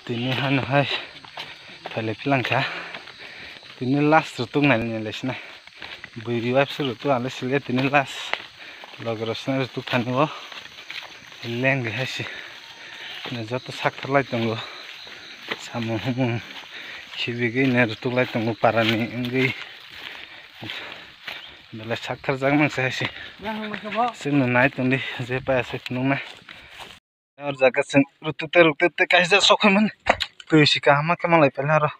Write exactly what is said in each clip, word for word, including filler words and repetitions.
Tini hano hai phailai philang kha. Tini last rutuk nai nai lai sina. Bui riwai se rutuk ang le sile tini last. Loge rok sina rutuk thani o. Leng ri hai se. Na joto sak thar lai tongo. Samung humung khibigwi na rutuk lai tongo para ni wngwi. Belai sak thar jak mang se hai se. Chwng no nai tong di je paya se phunuk nai. Or jaga chwng rutute rutute kaisa sokoi mani. Twi si kaham khe malai phaila aro.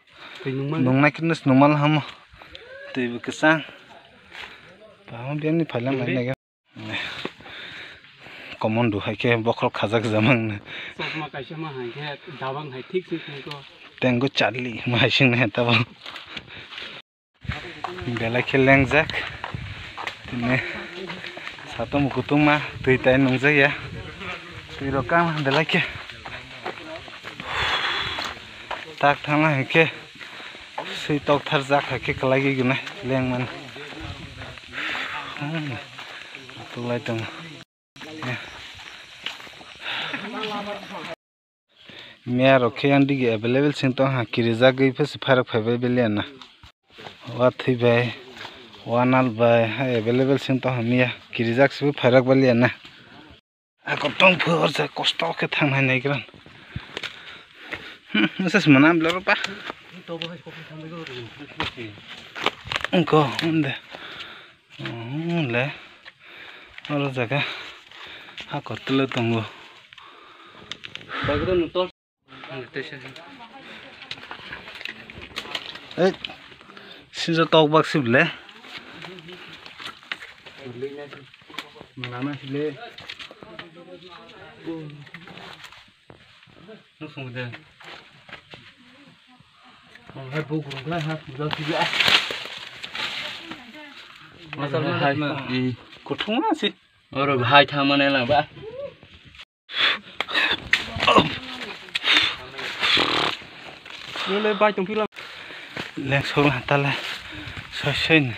Twi nungma. Nungnai khe nus nungma hamo. Twi bo kwchang. Bahama biyani phaila nai nai. Commando hai khe bokhorok khajak jamang. Chosma kaisa ma hai khe dabang hai thik se tongko. Tengo charli ma hai sing nai tabo. Belai khe lengjak. Tini satung kutung ma twi tai nungjak ya. Twi rok kang belai khe. Tak thangna hai khe swi tok thar jak hai khe kwlai gwi gwnai leng mani. Tuklai tongo. Miya rok khe yang digi available sing tong ha, kirijagwi phe se phairok phaibai beliya na. Wa thwi bai, wa nal bai, ha available sing tong ha miya, kirijak se phairok beliya na. Ako tong phu hor se kosto khe thang nai nai gran. Hmm, masa se manam bla ro pa. Ko, unde. Hmm, le. Oro jaga ha kotolo tongo. Bagdo no tor. Ei, sinjo tok bak sibile. Mana sibile. Nusung de. Hai bu gurung lai ha puja puja. Masal hai ma. Kuthung na si. Oro hai thang mane lang ba. Nule bai tong phila. Leng sol hatale. Soi soi.